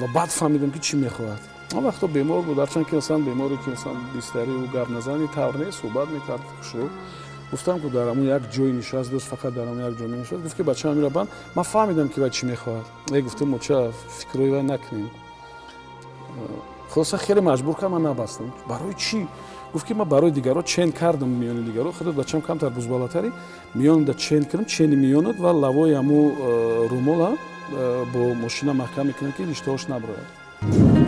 Ва баъд фаҳмидам, ки чӣ мехоҳад. Он вақто бемор буд, ҳарчанд ки масалан беморе, ки масалан бистарӣ ӯ гап назани тавр нест, суҳбат мекард хушрӯ. Гуфтам, ку дар ҳамун як ҷой нишаст, дӯст фақат дар ҳамун як ҷой менишаст. Гуфт, ки бачаам, ира банд. Ман фаҳмидам, ки вай чӣ мехоҳад. Гуфтам, моча, фикрҳои вай накунем. Хулоса, хеле маҷбур кард, ман набастам. Барои чӣ? Гуфт, ки ман барои дигарро чен кардам, миёни дигарро. Худат, бачам, камтар бузбалатарӣ, миёнда чен кардам, чени миёнат ва лавои ҳаму румола бо мошина маҳкам мекунам, ки риштаҳош наброяд.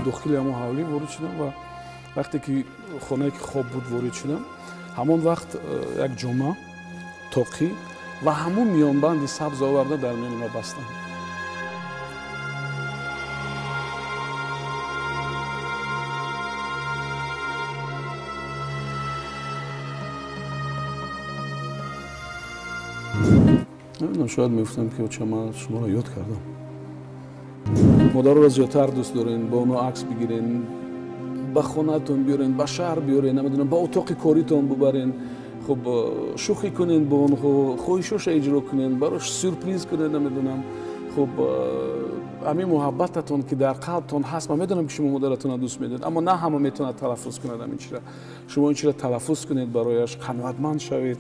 Дохили ҳамон ҳавлӣ ворид шудам ва вақте ки хонае, ки хоб буд, ворид шудам, ҳамон вақт як ҷома, тоқӣ ва ҳамун миёнбанди сабз оварда дар миёни ма бастанд. Намедонам, шояд мегуфтам, ки оча, ман шуморо ёд кардам. Модароро зиёдтар дӯст дорен, бо онҳо акс бигирен, ба хонаатон биёрен, ба шаҳр биёрен, намедонам, ба утоқи коритон бубарен, хуб, шӯхӣ кунен бо онҳо, хоҳишоша иҷро кунен, барош сюрприз кунен, намедонам. Хуб, ҳамин муҳаббататон, ки дар қалбтон ҳаст, ман медонам, ки шумо модаратонро дӯст медоред, аммо на ҳама метавонад талаффуз кунад ҳамин чизра. Шумо ин чизра талаффуз кунед, барояш қаноатманд шавед.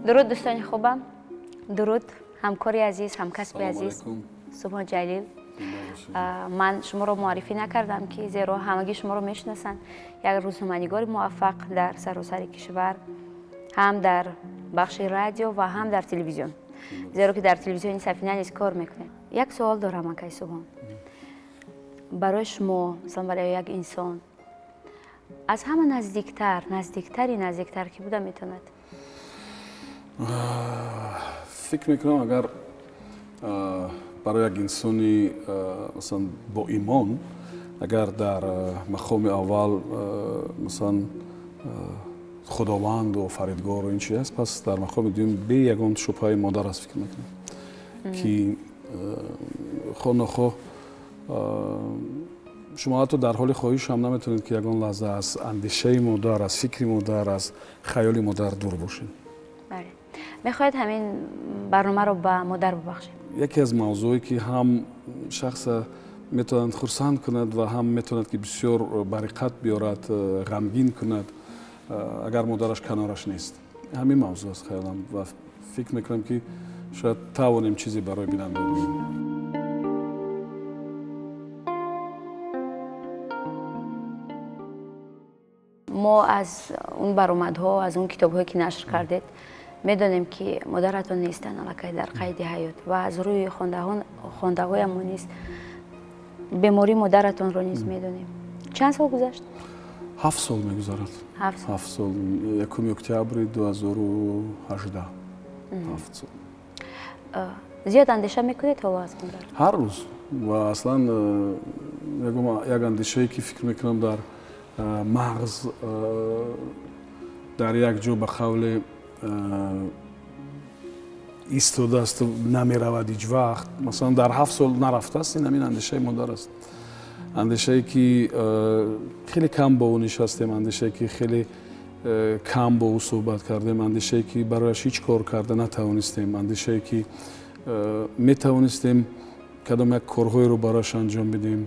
Дуруд, дӯстони хубам, дуруд, ҳамкори азиз, ҳамкасби азиз Субҳон Ҷалил. Ман шуморо муаррифӣ накардам, ки зеро ҳамагӣ шуморо мешиносанд, як рӯзноманигори муваффақ дар саросари кишвар, ҳам дар бахши радио ва ҳам дар телевизион, зеро ки дар телевизиони Сафина низ кор мекунед. Як суол дорам, акай Субҳон, барои шумо, масалан, барои як инсон аз ҳама наздиктар, наздиктари наздиктар ки буда метавонад? Фикр мекунам, агар барои як инсони, масалан, бо имон, агар дар мақоми аввал, масалан, худованду офаридгору ин чиз аст, пас дар мақоми дуюм бе ягон шубҳаи модар аст, фикр мекунам, ки хоҳ нохоҳ шумо ҳатто дар ҳоли хоҳиш ҳам наметавонед, ки ягон лаҳза аз андешаи модар, аз фикри модар, аз хаёли модар дур бошед. Бале, мехоҳед ҳамин барномаро ба модар бубахшед? Яке аз мавзӯое, ки ҳам шахса метавонад хурсанд кунад ва ҳам метавонад, ки бисёр бариқат биёрад, ғамгин кунад, агар модараш канораш нест, ҳамин мавзӯъ аст, хаёлам, ва фикр мекунам, ки шояд тавонем чизе барои бинандагон бигӯем. Мо аз он баромадҳо, аз он китобҳое, ки нашр кардед, медонем, ки модаратон нестанд аллакай дар қайди ҳаёт, ва аз рӯи хондаҳоямон низ бемории модаратонро низ медонем. Чанд сол гузашт? 7 сол мегузарад. 7 сол, 1 октябри 2018, 7 сол. Зиёд андеша мекунед ҳоло аз модар? Ҳар рӯз. Ва аслан як андешае, ки фикр мекунам, дар мағз дар як ҷо, ба қавле, истодаасту намеравад ҳеҷ вақт, масалан, дар 7 сол нарафтааст, ин ҳамин андешаи модар аст. Андешае, ки хеле кам бо ӯ нишастем, андешае, ки хеле кам бо ӯ суҳбат кардем, андешае, ки барояш ҳеҷ кор карда натавонистем, андешае, ки метавонистем кадом як корҳоеро барояш анҷом бидиҳем.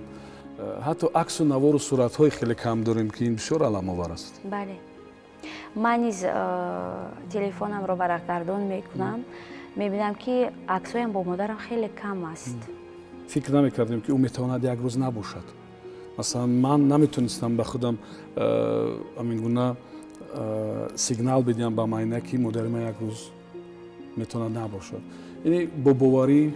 Ҳатто аксу навору суратҳои хеле кам дорем, ки ин бисёр аламовар аст. Бале, ман низ телефонамро варақгардон мекунам, мебинам, ки аксҳоям бо модарам хеле кам аст. Фикр намекардем, ки ӯ метавонад як рӯз набошад. Масалан, ман наметонистам ба худам ҳамин гуна сигнал бидиҳам ба майна, ки модари ман як рӯз метавонад набошад. Яъне бо боварӣ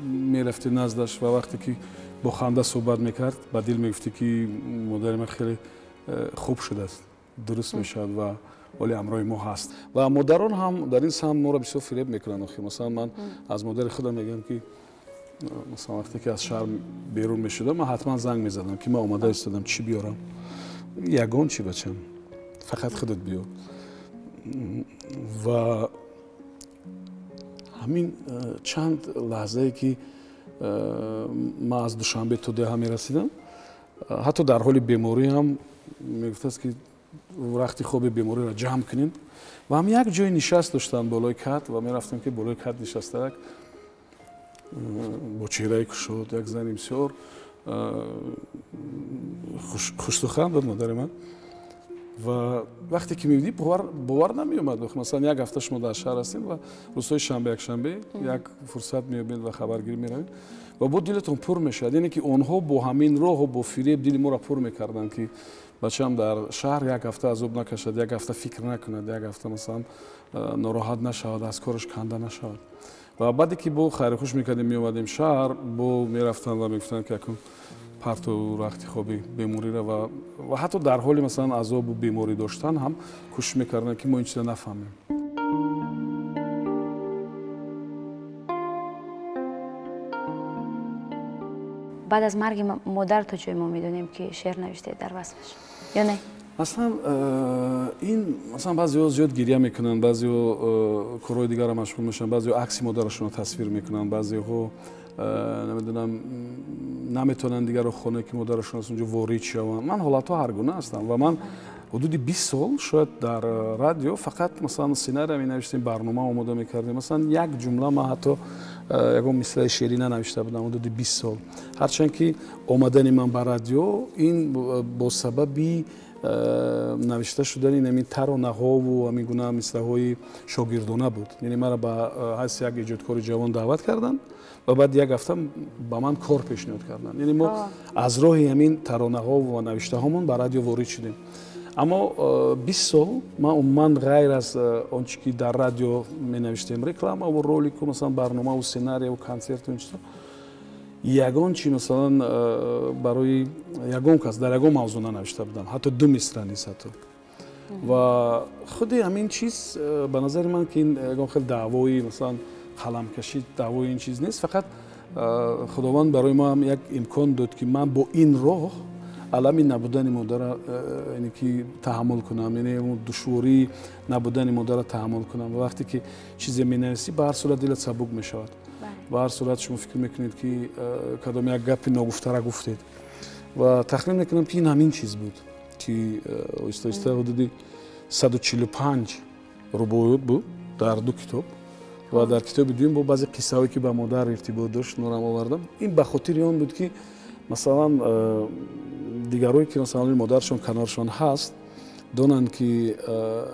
мерафтӣ наздаш ва вақте ки бо ханда суҳбат мекард, ба дил мегуфтӣ, ки модари ман хеле хуб шудааст, дуруст мешавад ва ҳоле ҳамроҳи мо ҳаст. Ва модарон ҳам дар ин самт моро бисёр фиреб мекунанд. Охир, масалан, ман аз модари худам мегӯям, ки масалан, вақте ки аз шаҳр берун мешудам, ман ҳатман занг мезадам, ки ман омода истодам, чӣ биёрам? Ягон чӣ, бачам, фақат худат биё. Ва ҳамин чанд лаҳзае, ки ман аз Душанбе то деҳа мерасидам, ҳатто дар ҳоли беморӣ ҳам мегуфтааст, ки Рахти хоби бемориро ҷамъ кунем. Ва ҳам як ҷои нишаст доштанд болои кат ва мерафтем, ки болои кат нишаста як бо чеҳраи кушод, як зани бисёр хушсухан буд модари ман. Ва вақте ки мебидӣ, бовар намеомад. Масалан, як ҳафта шумо дар шаҳр ҳастем ва рӯзҳои шанбе, якшанбе як фурсат меёбед ва хабаргирӣ меравед ва бо дилатон пур мешавад. Яъне ки онҳо бо ҳамин роҳу бо фиреб дили моро пур мекарданд, ки бачаам дар шаҳр як ҳафта азоб накашад, як ҳафта фикр накунад, як ҳафта масалан нороҳат нашавад, аз кораш канда нашавад. Ва баъде ки бо хайрухуш мекардем, меомадем шаҳр, бо мерафтанд ва мегуфтанд, ки акун парту рахти хоби бемориро ва ҳатто дар ҳоли масалан азобу беморӣ доштан ҳам кӯшиш мекарданд, ки мо ин чиза нафаҳмем. Баъд аз марги модар то ҷое мо медонем, ки шеър навиштед дар васфаш ё не? Аслан ин масалан баъзеҳо зиёд гиря мекунанд, баъзеҳо корҳои дигарро машғул мешаванд, баъзеҳо акси модарашонро тасвир мекунанд, баъзеҳо намедонам наметавонанд дигарро хона, ки модарашон аз онҷо ворид шаванд. Ман ҳолатҳо ҳаргуна ҳастам ва ман ҳудуди 20 сол шояд дар радио фақат масалан сценария менавиштем, барнома омода мекардем. Масалан, як ҷумла ман ҳатто ягон мисраи шеърӣ нанавишта будам ҳудуди 20 сол. Ҳарчанд ки омадани ман ба радио ин бо сабаби навишта шудани ҳамин таронаҳову ҳамин гуна мисраҳои шогирдона буд. Яъне маро ба ҳайси як эҷодкори ҷавон даъват карданд ва баъд як ҳафта ба ман кор пешниҳод карданд. Яъне мо аз роҳи ҳамин таронаҳо ва навиштаҳомон ба радио ворид шудем. Аммо 20 сол ман умуман ғайр аз он чи ки дар радио менавиштем, рекламаву ролику, масалан барномаву сценарияву консерту ин чизо, ягон чи масалан барои ягон кас дар ягон мавзӯъ нанавишта будам, ҳатто ду мисра низ ҳатто. Ва худи ҳамин чиз ба назари ман, ки ин ягон хел даъвои масалан қаламкашӣ, даъвои ин чиз нест, фақат Худованд барои мо ҳам як имкон дод, ки ман бо ин роҳ алами набудани модара яъне ки таҳаммул кунам, яъне душвории набудани модара таҳаммул кунам. Ва вақте ки чизе менависӣ, ба ҳар сурат дилат сабук мешавад. Ба ҳар сурат шумо фикр мекунед, ки кадом як гапи ногуфтара гуфтед. Ва тахмин мекунам, ки ин ҳамин чиз буд, ки оҳиста оҳиста ҳудуди 145 рубоиёт буд дар ду китоб. Ва дар китоби дуюм бо баъзе қиссаҳое, ки ба модар иртибот дошт, норам овардам. Ин ба хотири он буд, ки масалан дигарое, ки масалан модаршон каноршон ҳаст, донанд, ки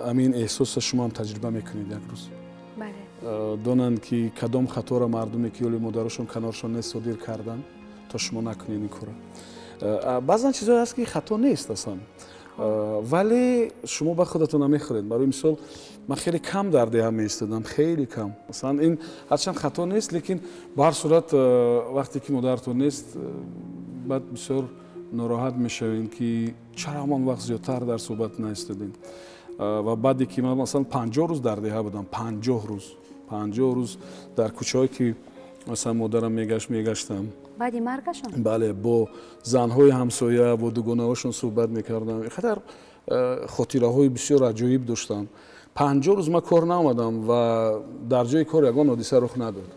ҳамин эҳсосро шумо ҳам таҷриба мекунед як рӯз. Донанд, ки кадом хаторо мардуме, ки ҳоли модарашон каноршон нест, содир карданд, то шумо накунед ин корро. Баъзан чизҳое ҳаст, ки хато нест аслан, вале шумо ба худатон намехӯред. Барои мисол, ман хеле кам дар деҳа меистодам, хеле кам. Масалан, ин ҳарчанд хато нест, лекин ба ҳар сурат вақте ки модаратон нест, баъд бисёр нороҳат мешавем, ки чаро ҳамон вақт зиёдтар дар суҳбат наистодем. Ва баъде ки ман масалан 50 рӯз дар деҳа будам, 50 рӯз, 50 рӯз дар кӯчаҳое, ки масалан модарам мегашт, мегаштам. Баъди маргашон? Бале, бо занҳои ҳамсоя, бо дугонаҳошон суҳбат мекардам. Ин қадар хотираҳои бисёр аҷоиб доштам. 50 рӯз ман кор наомадам ва дар ҷои кор ягон ҳодиса рух надод.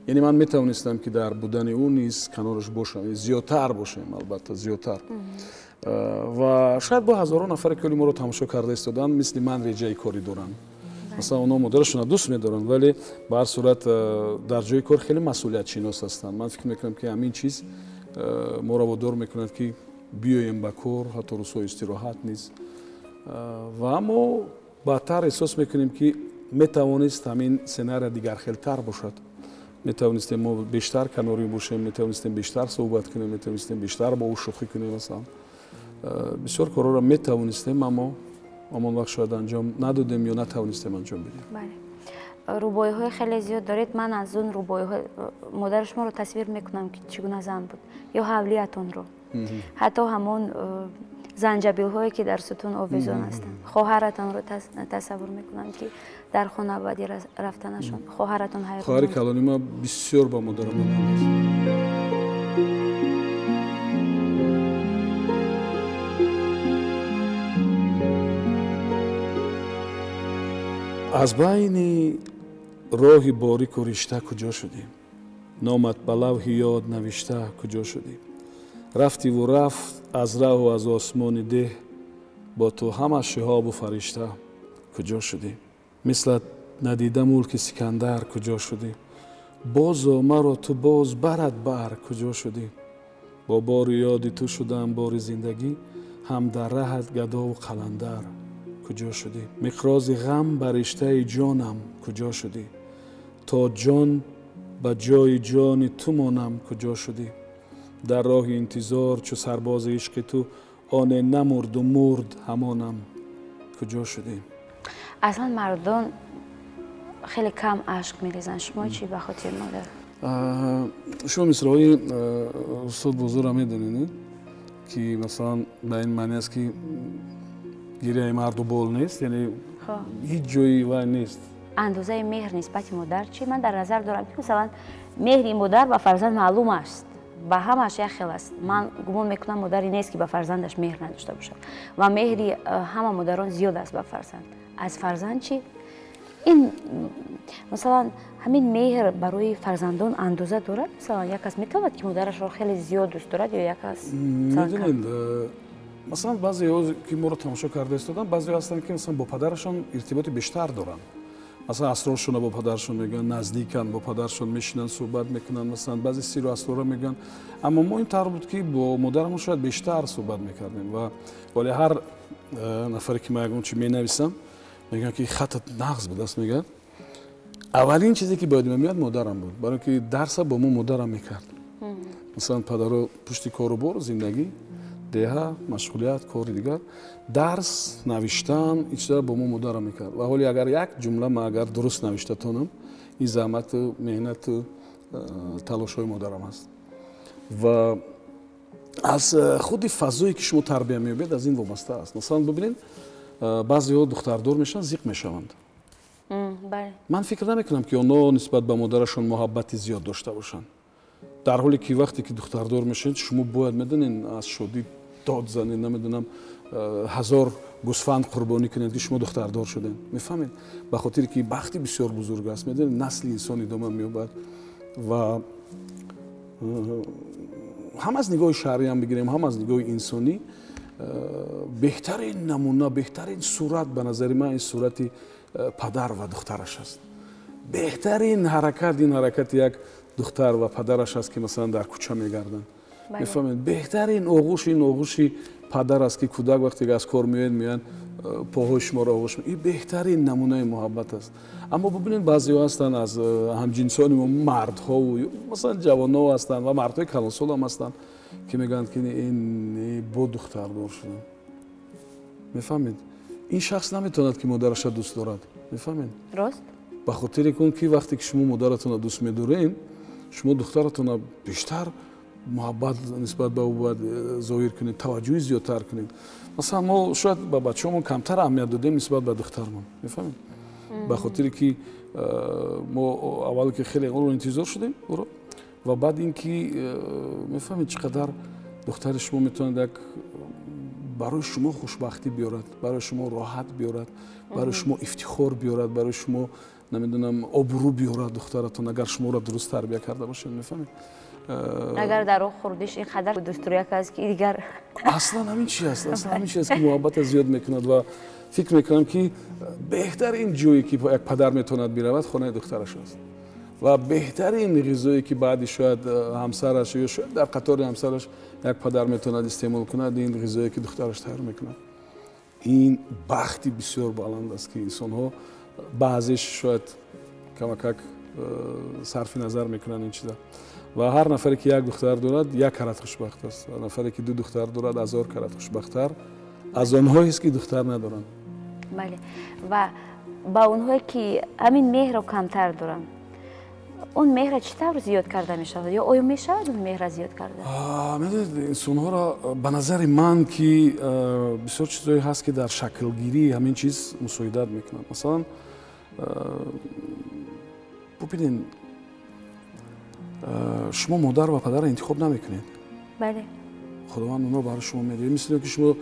Яъне ман метавонистам, ки дар будани ӯ низ канораш бошам, зиёдтар бошем, албатта зиёдтар. Ва шояд бо ҳазорон нафаре, ки моро тамошо карда истоданд, мисли ман реҷаи корӣ доранд. Масалан, онҳо модарашонро дӯст медоранд, вале ба ҳар сурат дар ҷои кор хеле масъулиятшинос ҳастанд. Ман фикр мекунам, ки ҳамин чиз моро водор мекунад, ки биёем ба кор, ҳатто рӯзҳои истироҳат низ. Ва мо баъдтар эҳсос мекунем, ки метавонист ҳамин сценария дигархелтар бошад. Метавонистем мо бештар канорӣ бошем, метавонистем бештар суҳбат кунем, метавонистем бештар бо ӯ шӯхӣ кунем. Масалан, бисёр корҳоро метавонистем, аммо ҳамон вақт шояд анҷом надодем ё натавонистем анҷом бидиҳем. Бале, рубоиҳои хеле зиёд доред. Ман аз он рубоиҳо модари шуморо тасвир мекунам, ки чӣ гуна зан буд, ё ҳавлиятонро, ҳатто ҳамон занҷабилҳое, ки дар сутун овезон ҳастанд. Хоҳаратонро тасаввур мекунам, ки дар хона баъди рафтанашон хоҳаратон ҳайрон. Хоҳари калони ма бисёр ба модарам монанд аст. Аз байни роҳи борику ришта куҷо шудӣ? Номат ба лавҳи ёд навишта куҷо шудӣ? Рафтиву рафт аз раҳу аз осмони деҳ, Бо ту ҳама шиҳобу фаришта куҷо шудӣ? Мислат надида мулки Сикандар куҷо шудӣ? Бозо маро ту боз барад бар куҷо шудӣ? Бо бори ёди ту шудам бори зиндагӣ, ҳам дар раҳат гадову қаландар куҷо шудӣ? Миқрози ғам бар риштаи ҷонам куҷо шудӣ? То ҷон ба ҷои ҷони ту монам куҷо шудӣ? Дар роҳи интизор чу сарбози ишқи ту, оне намурду мурд ҳамонам куҷо шудӣ? Аслан мардон хеле кам ашк мерезанд. Шумо чӣ ба хотири модар? Шумо мисраҳои устод Бузурро медонед, ки масалан ба ин маъни аст, ки гиряи марду бол нест, яъне ҳеҷ ҷои вай нест. Андозаи меҳр нисбати модар чӣ? Ман дар назар дорам, ки масалан меҳри модар ба фарзанд маълум аст, ба ҳамааш як хел аст. Ман гумон мекунам, модаре нест, ки ба фарзандаш меҳр надошта бошад, ва меҳри ҳама модарон зиёд аст ба фарзанд. Аз фарзанд чӣ? Ин масалан ҳамин меҳр барои фарзандон андоза дорад? Масалан, як кас метавонад, ки модарашро хеле зиёд дӯст дорад, ё як кас? Медонед, масалан, баъзеҳо, ки моро тамошо карда истоданд, баъзеҳо ҳастанд, ки масалан бо падарашон иртиботи бештар доранд. Масалан, асроршонро бо падарашон мегӯянд, наздиканд, бо падарашон мешинанд, суҳбат мекунанд, масалан, баъзе сиру асрорро мегӯянд. Аммо мо ин тавр буд, ки бо модарамон шояд бештар суҳбат мекардем. Ва вале ҳар нафаре, ки ман ягон чи менависам, мегӯянд, ки хатат нағз будааст, мегӯяд. Аввалин чизе, ки бояд меояд, модарам буд, барои ки дарса бо мо модарам мекард. Масалан, падаро пушти кору бор, зиндагӣ, деҳа, машғулият, кори дигар, дарс навиштан, ин чизаро бо мо модарам мекард. Ва ҳоли агар як ҷумла ман агар дуруст навишта тонам, ин заҳмату меҳнату талошҳои модарам аст. Ва аз худи фазое, ки шумо тарбия меёбед, аз ин вобаста аст. Масалан, бибинед, баъзеҳо духтардор мешаванд, зиқ мешаванд. Ман фикр намекунам, ки онҳо нисбат ба модарашон муҳаббати зиёд дошта бошанд, дар ҳоле ки вақте ки духтардор мешавед, шумо бояд, медонед, аз шодӣ дод занед, намедонам, 1000 гӯсфанд қурбонӣ кунед, ки шумо духтардор шудед. Мефаҳмед, ба хотире ки бахти бисёр бузург аст, медонед, насли инсон идома меёбад. Ва ҳам аз нигоҳи шаҳриам бигирем, ҳам аз нигоҳи инсонӣ, беҳтарин намуна, беҳтарин сурат ба назари ман ин сурати падар ва духтараш аст. Беҳтарин ҳаракат ин ҳаракати як духтар ва падараш аст, ки масалан дар кӯча мегарданд. Мефаҳмед, беҳтарин оғӯш ин оғӯши падар аст, ки кӯдак вақте аз кор меояд, меоянд, поҳои шуморо оғӯш. Ин беҳтарин намунаи муҳаббат аст. Аммо бибинед, баъзеҳо ҳастанд аз ҳамҷинсони мо, мардҳову масалан ҷавонҳо ҳастанд ва мардҳои калонсол ҳам ҳастанд, ки мегӯянд, ки ин бо духтардор шудам. Мефаҳмед, ин шахс наметавонад, ки модараша дӯст дорад. Мефаҳмед? Рост. Ба хотири кун, ки вақте ки шумо модаратонро дӯст медоред, шумо духтаратонро бештар муҳаббат нисбат ба ӯ бояд зоҳир кунед, таваҷҷӯҳи зиёдтар кунед. Масалан, мо шояд ба бачаҳомон камтар аҳамият додем нисбат ба духтармон. Мефаҳмед, ба хотире ки мо аввал ки хеле ӯро интизор шудем ӯро, ва баъд ин ки мефаҳмед, чӣ қадар духтари шумо метавонад як барои шумо хушбахтӣ биёрад, барои шумо роҳат биёрад, барои шумо ифтихор биёрад, барои шумо, намедонам, обрӯ биёрад духтаратон, агар шуморо дуруст тарбия карда бошед. Мефаҳмед? Агар дар роҳ хурдиш ин қадар дӯстуряк аст, ки дигар Аслан ҳамин чи аст, аслан ҳамин чи аст, ки муҳаббата зиёд мекунад. Ва фикр мекунам, ки беҳтарин ҷое, ки як падар метавонад биравад, хонаи духтараш аст. Ва беҳтарин ғизое, ки баъди шояд ҳамсараш ё шояд дар қатори ҳамсараш як падар метавонад истеъмол кунад, ин ғизое, ки духтараш тайёр мекунад. Ин бахти бисёр баланд аст, ки инсонҳо баъзеш шояд камакак сарфи назар мекунанд ин чиза. Ва ҳар нафаре, ки як духтар дорад, як карат хушбахт аст, ва нафаре, ки ду духтар дорад, 1000 карат хушбахттар аз онҳоест, ки духтар надоранд. Бале, ва ба онҳое, ки ҳамин меҳрро камтар доранд, он меҳра чӣ тавр зиёд карда мешавад, ё оё мешавад он меҳра зиёд карда? Медонед, инсонҳоро, ба назари ман, ки бисёр чизҳое ҳаст, ки дар шаклгирии ҳамин чиз мусоидат мекунанд. Масалан, бубинед, шумо модар ва падарро интихоб намекунед. Бале. Худованд онро барои шумо медиҳад. Мисли ки шумо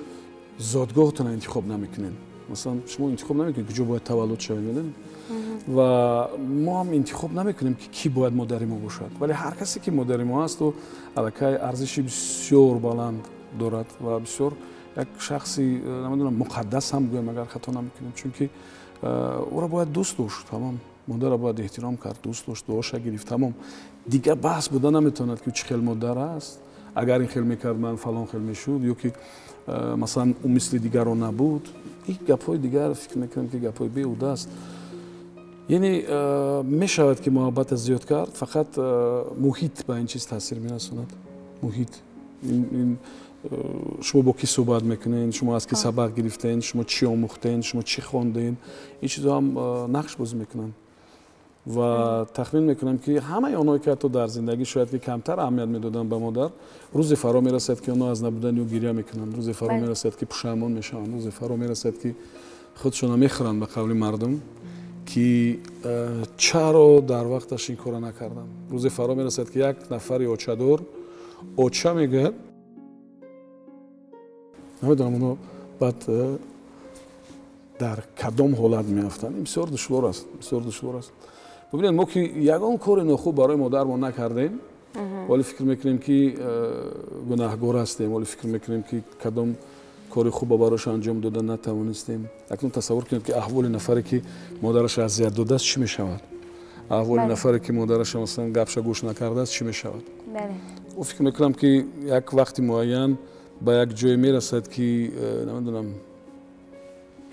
зодгоҳатонро интихоб намекунед. Масалан, шумо интихоб намекунед, куҷо бояд таваллуд шавед, медонед? Ва мо ҳам интихоб намекунем, ки кӣ бояд модари мо бошад. Вале ҳар касе, ки модари мо аст, ӯ аллакай арзиши бисёр баланд дорад ва бисёр Як шахси, намедонам, муқаддас ҳам гӯям, агар хато намекунем, чунки ӯро бояд дӯст дошт, тамом. Модарро бояд эҳтиром кард, дӯст дошт, дуоша гирифт, тамом. Дигар баҳс буда наметавонад, ки чӣ хел модар аст, агар ин хел мекард, ман фалон хел мешуд, ё ки масалан ӯ мисли дигарон набуд. Ин гапҳои дигар, фикр мекунам, ки гапҳои беҳуда аст. Яъне мешавад, ки муҳаббата зиёд кард, фақат муҳит ба ин чиз таъсир мерасонад. Муҳит, ин шумо бо кӣ суҳбат мекунед, шумо аз кӣ сабақ гирифтен, шумо чӣ омӯхтен, шумо чӣ хонден, ин чизҳо ҳам нақш бозӣ мекунанд. Ва тахмин мекунам, ки ҳамаи онҳое, ки ҳатто дар зиндагӣ шояд ки камтар аҳамият медоданд ба модар, рӯзе фаро мерасад, ки онҳо аз набудани ӯ гиря мекунанд, рӯзе фаро мерасад, ки пушаймон мешаванд, рӯзе фаро мерасад, ки худшона мехӯранд, ба қавли мардум, ки чаро дар вақташ ин корро накардам. Рӯзе фаро мерасад, ки як нафари очадор оча мегӯяд, намедонам, онҳо баъд дар кадом ҳолат меафтанд. Ин бисёр душвор аст, бисёр душвор аст. Бубинед, мо ки ягон кори нохуб барои модармон накардем, вале фикр мекунем, ки гунаҳгор ҳастем, вале фикр мекунем, ки кадом кори хуба барош анҷом дода натавонистем. Акнун тасаввур кунед, ки аҳволи нафаре, ки модараша азият додааст, чӣ мешавад, аҳволи нафаре, ки модараша, масалан, гапша гӯш накардааст, чӣ мешавад. Ӯ, фикр мекунам, ки як вақти муайян ба як ҷое мерасад, ки намедонам,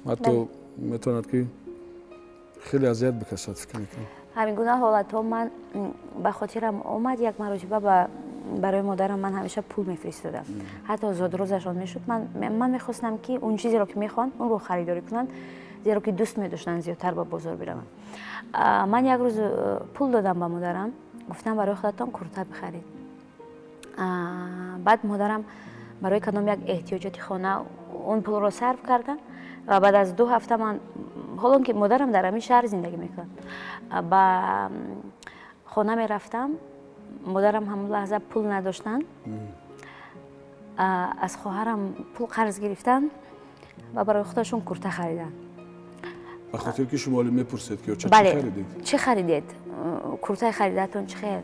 ҳатто метавонад, ки хеле азият бикашад, фикр мекунам. Ҳамин гуна ҳолатҳо ман ба хотирам омад. Як маротиба барои модарам ман ҳамеша пул мефиристодам. Ҳатто зодрӯзашон мешуд, ман мехостам, ки он чизеро, ки мехоҳанд, онро харидорӣ кунанд, зеро ки дӯст медоштанд зиёдтар ба бозор бираванд. Ман як рӯз пул додам ба модарам, гуфтам, барои худатон курта бихаред. Баъд модарам барои кадом як эҳтиёҷоти хона он пулро сарф кардам ва баъд аз 2 ҳафта ман, ҳолон ки модарам дар ҳамин шаҳр зиндагӣ мекунад, ба хона мерафтам, модарам ҳамон лаҳза пул надоштанд, аз хоҳарам пул қарз гирифтанд ва барои худашон курта хариданд. Ба хотир ки шумо ҳоле мепурсед, ки чӣ харидед. Чӣ харидед, куртаи харидатон чӣ хел.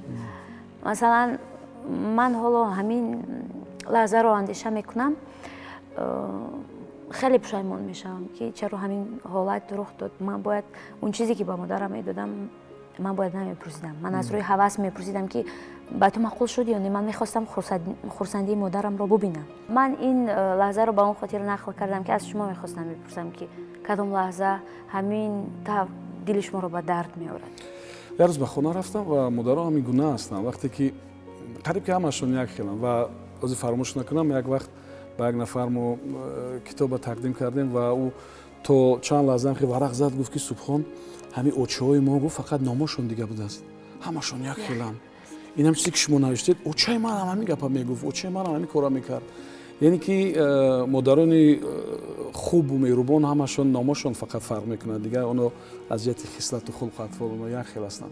Масалан, ман ҳоло ҳамин лаҳзаро андеша мекунам, хеле пушаймон мешавам, ки чаро ҳамин ҳолат рух дод. Ман бояд он чизе, ки ба модарам медодам, ман бояд намепурсидам. Ман аз рӯи ҳавас мепурсидам, ки ба ту маъқул шуд ё не. Ман мехостам хурсандии модарамро бубинам. Ман ин лаҳзаро ба он хотир нақл кардам, ки аз шумо мехостам бипурсам, ки кадом лаҳза ҳамин тавр дили шуморо ба дард меорад. Як рӯз ба хона рафтам ва модарон ҳамин гуна ҳастанд, вақте ки қариб ки ҳамашон як хеланд. Ва ҳозир фаромӯш накунам, як вақт ба як нафар мо китоба тақдим кардем ва ӯ то чанд лаҳза хе варақ зад, гуфт, ки Субҳон, ҳамин очаҳои мо, гуфт, фақат номошон дига будааст, ҳамашон як хеланд. Инам чизе, ки шумо навиштед, очаи манам ҳамин гапа мегуфт, очаи манам ҳамин кора мекард. Яъне ки модарони хубу меҳрубон ҳамашон номошон фақат фарқ мекунад, дигар оно аз ҷиҳати хислату хулқу атвор оно як хел ҳастанд.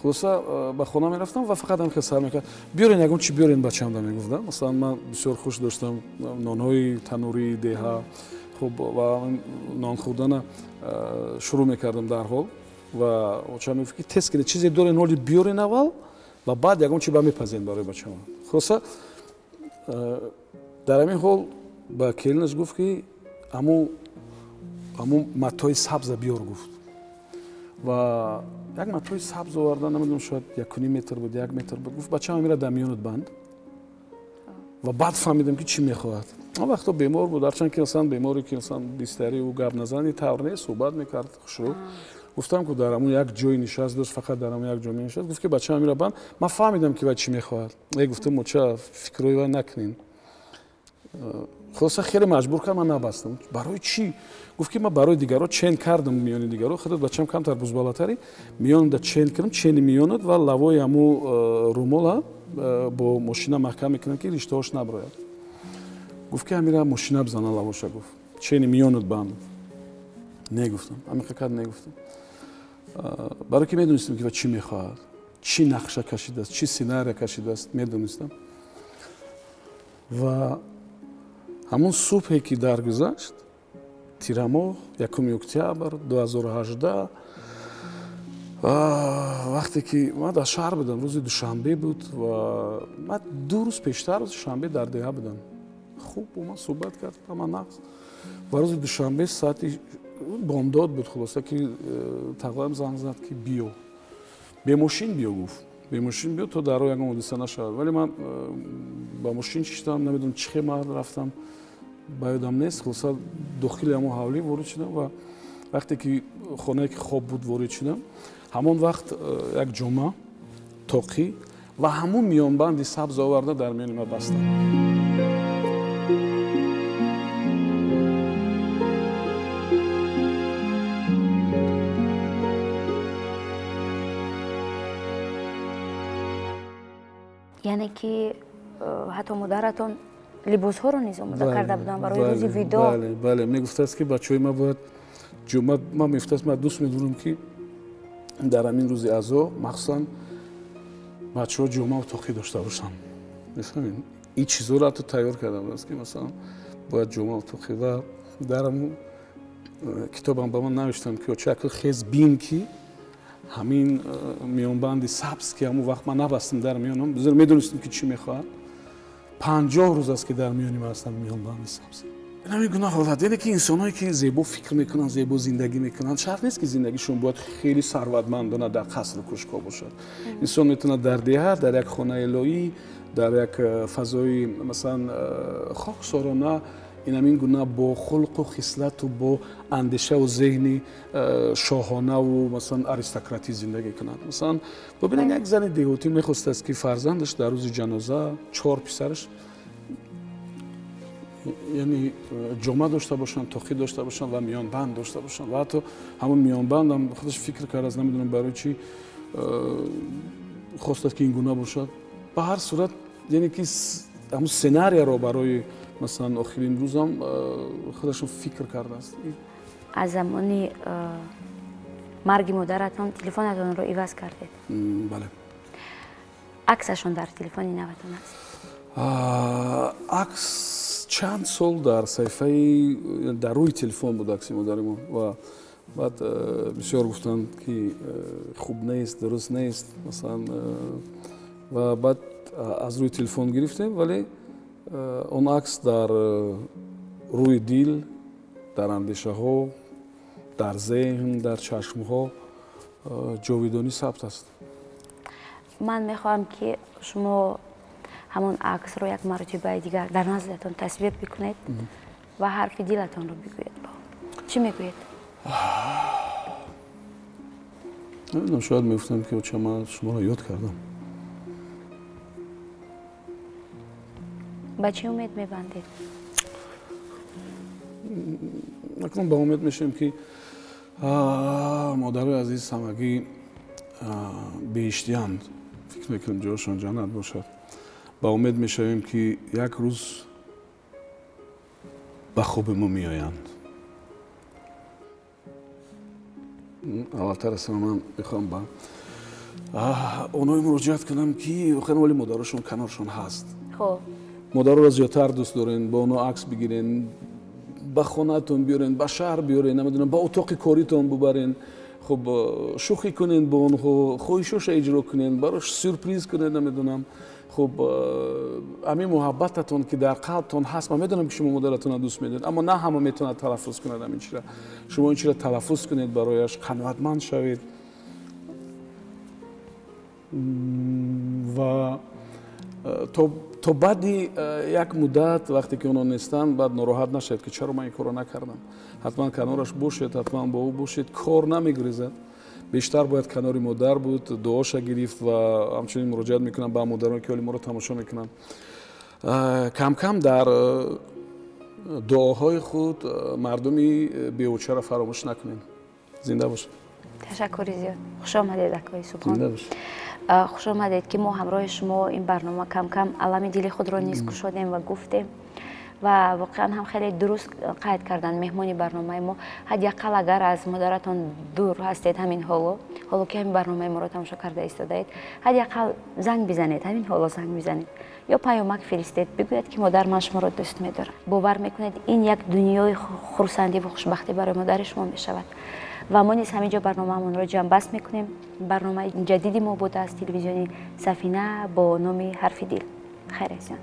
Хулоса, ба хона мерафтам ва фақат ҳам хел сар мекард: биёрен ягон чи, биёрен бачаамда, мегуфтам. Масалан, ман бисёр хуш доштам нонҳои танурии деҳа, хуб, ва нон хӯрдана шурӯъ мекардам дарҳол. Ва оча мегуфт, ки тез кунед, чизе дорен, ҳоли биёрен аввал ва баъд ягон чи ба мепазен барои бачаам. Хулоса, дар ҳамин ҳол ба келинаш гуфт, ки аму матои сабза биёр, гуфт. Ва як матои сабз овардан, намедонам, шояд 1.5 метр буд, 1 метр буд. Гуфт, бачаам, амира дар миёнат банд. Ва баъд фаҳмидам, ки чӣ мехоҳад. Он вақто бемор буд, ҳарчанд ки, масалан, беморе, ки, масалан, бистарӣ, ӯ гап назани тавр нест, суҳбат мекард хушрӯ. Гуфтам, ку дар ҳамун як ҷой нишаст дошт, фақат дар ҳамун як ҷой менишаст. Гуфт, ки бачаам, амира банд. Ман фаҳмидам, ки вай чӣ мехоҳад. Э, гуфтам, оча, фикрҳои вай накунен. Хулоса, хеле маҷбур кард, ман набастам. Барои чӣ? Гуфт, ки ман барои дигарро чен кардам, миёни дигарро худат, бачам, камтар бузбалатарӣ, миёнда чен кардам, чени миёнат ва лавои ҳаму румола бо мошина маҳкам мекунам, ки риштаҳош наброяд. Гуфт, ки ҳамира мошина бизана лавоша, гуфт, чени миёнат банд. Не, гуфтам, ҳамин кард, не, гуфтам, барое ки медонистам, ки ва чӣ мехоҳад, чӣ нақша кашидааст, чӣ сценария кашидааст, медонистам. Ва ҳамон субҳе, ки даргузашт, тирамоҳ, 1 октябр 2018, вақте ки ман дар шаҳр будам, рӯзи душанбе буд ва ман 2 рӯз пештар, рӯзи шанбе, дар деҳа будам. Хуб бо ман суҳбат кард, ҳама нағз. Ва рӯзи душанбе соати бомдод буд, хулоса ки тағоям занг зад ки биё, бе мошин биё, гуфт, бе мошин биё то дар роҳ ягон ҳодиса нашавад. Вале ман ба мошин шиштам, намедонам чӣ хел ман рафтам, ба ёдам нест. Хулоса дохили ҳамон ҳавлӣ ворид шудам ва вақте ки хонае ки хоб буд ворид шудам, ҳамон вақт як ҷома, тоқӣ ва ҳамун миёнбанди сабз оварда дар миёни ма бастанд. Яъне ки ҳатто модаратон либосҳоро низ омода карда буданд барои рӯзи видо. Бале, бале, мегуфтааст ки бачаҳои ма бояд ҷома. Ман мегуфтааст, ман дӯст медорам ки дар ҳамин рӯзи азо махсусан бачаҳо ҷомаву тоқӣ дошта бошанд. Мефаҳмед, ин чизҳоро ҳатто тайёр карда будааст ки масалан бояд ҷомаву тоқӣ. Ва дар ҳамун китобам ба ман навиштанд ки оча, акл хез бин ки ҳамин миёнбанди сабз ки ҳамун вақт ман набастам дар миёнам, зеро медонистам ки чӣ мехоҳад. 50 рӯз аст ки дар миёни ман ҳастам миёнбанди сабз. Ҳамин гуна ҳолат, яъне ки инсонҳое ки зебо фикр мекунанд, зебо зиндагӣ мекунанд, шарт нест ки зиндагишон бояд хеле сарватмандона дар қасру кӯшкҳо бошад. Инсон метавонад дар деҳа, дар як хонаи лоӣ, дар як фазои масалан хоксорона ин ҳамин гуна бо хулқу хислату бо андешаву зеҳни шоҳонаву масалан аристократӣ зиндагӣ кунад. Масалан бибинед, як зани деҳотӣ мехостааст ки фарзандаш дар рӯзи ҷаноза, 4 писараш, яъне ҷома дошта бошанд, тоқӣ дошта бошанд ва миёнбанд дошта бошанд. Ва ҳатто ҳамон миёнбандам худаш фикр кардааст, намедонам барои чӣ хостааст ки ин гуна бошад. Ба ҳар сурат, яъне ки ҳамон сценарияро барои масалан охирин рӯзам худашон фикр кардааст. Аз замони марги модаратон телефонатонро иваз кардед? Бале. Аксашон дар телефони наватон аст? Акс чанд сол дар саҳифаи дар рӯи телефон буд акси модари мо, ва баъд бисёр гуфтанд ки хуб нест, дуруст нест масалан, ва баъд аз рӯи телефон гирифтем, вале он акс дар рӯи дил, дар андешаҳо, дар зеҳн, дар чашмҳо ҷовидонӣ сабт аст. Ман мехоҳам ки шумо ҳамон аксро як маротибаи дигар дар наздатон тасвир бикунед ва ҳарфи дилатонро бигӯед. Чӣ мегӯед? Намедонам, шояд мегуфтам ки оча, ман шуморо ёд кардам. Ба чӣ умед мебандед? Акнун ба умед мешавем ки модарои азиз ҳамагӣ беҳиштиянд, фикр мекунем ҷояшон ҷаннат бошад. Ба умед мешавем ки як рӯз ба хоби мо меоянд. Аввалтар аз ҳама ман мехоҳам ба онҳое муроҷиат кунам ки воқеан вале модарошон каноршон ҳаст. Модароро зиёдтар дӯст дорен, бо онҳо акс бигирен, ба хонаатон биёрен, ба шаҳр биёрен, намедонам, ба утоқи коритон бубарен, хуб шӯхӣ кунен бо онҳо, хоҳишоша иҷро кунен, барош сюрприз кунен, намедонам. Хуб ҳамин муҳаббататон ки дар қалбтон ҳаст, ман медонам ки шумо модаратонро дӯст медоред, аммо на ҳама метавонад талаффуз кунад ҳамин чизро. Шумо ин чизро талаффуз кунед, барояш қаноатманд шавед ва то баъди як муддат вақте ки онҳо нестанд, баъд нороҳат нашавед ки чаро ман ин корро накардам. Ҳатман канораш бошед, ҳатман бо ӯ бошед, кор намегурезад. Бештар бояд канори модар буд, дуоша гирифт. Ва ҳамчунин муроҷиат мекунам ба модарон ки ҳоли моро тамошо мекунанд. Кам-кам дар дуоҳои худ мардуми беочаро фаромӯш накунем. Зинда бошед. Ташаккури зиёд. Хуш омадед, акои Субҳон. Зинда бошед. Хуш омадед ки мо ҳамроҳи шумо ин барнома кам-кам алами дили худро низ кушодем ва гуфтем. Ва воқеан ҳам хеле дуруст қайд карданд меҳмони барномаи мо. Ҳадди ақал агар аз модаратон дур ҳастед ҳамин ҳоло, ҳоло ки ҳамин барномаи моро тамошо карда истодаед, ҳадди ақал занг бизанед, ҳамин ҳоло занг бизанед ё паёмак фиристед, бигӯяд ки модар, ман шуморо дӯст медорам. Бовар мекунед, ин як дунёи хурсандӣ ва хушбахтӣ барои модари шумо мешавад. Ва мо низ ҳамин ҷо барномаамонро ҷамъбаст мекунем. Барномаи ҷадиди мо буд аз телевизиони Сафина бо номи Ҳарфи дил. Хайр азизон.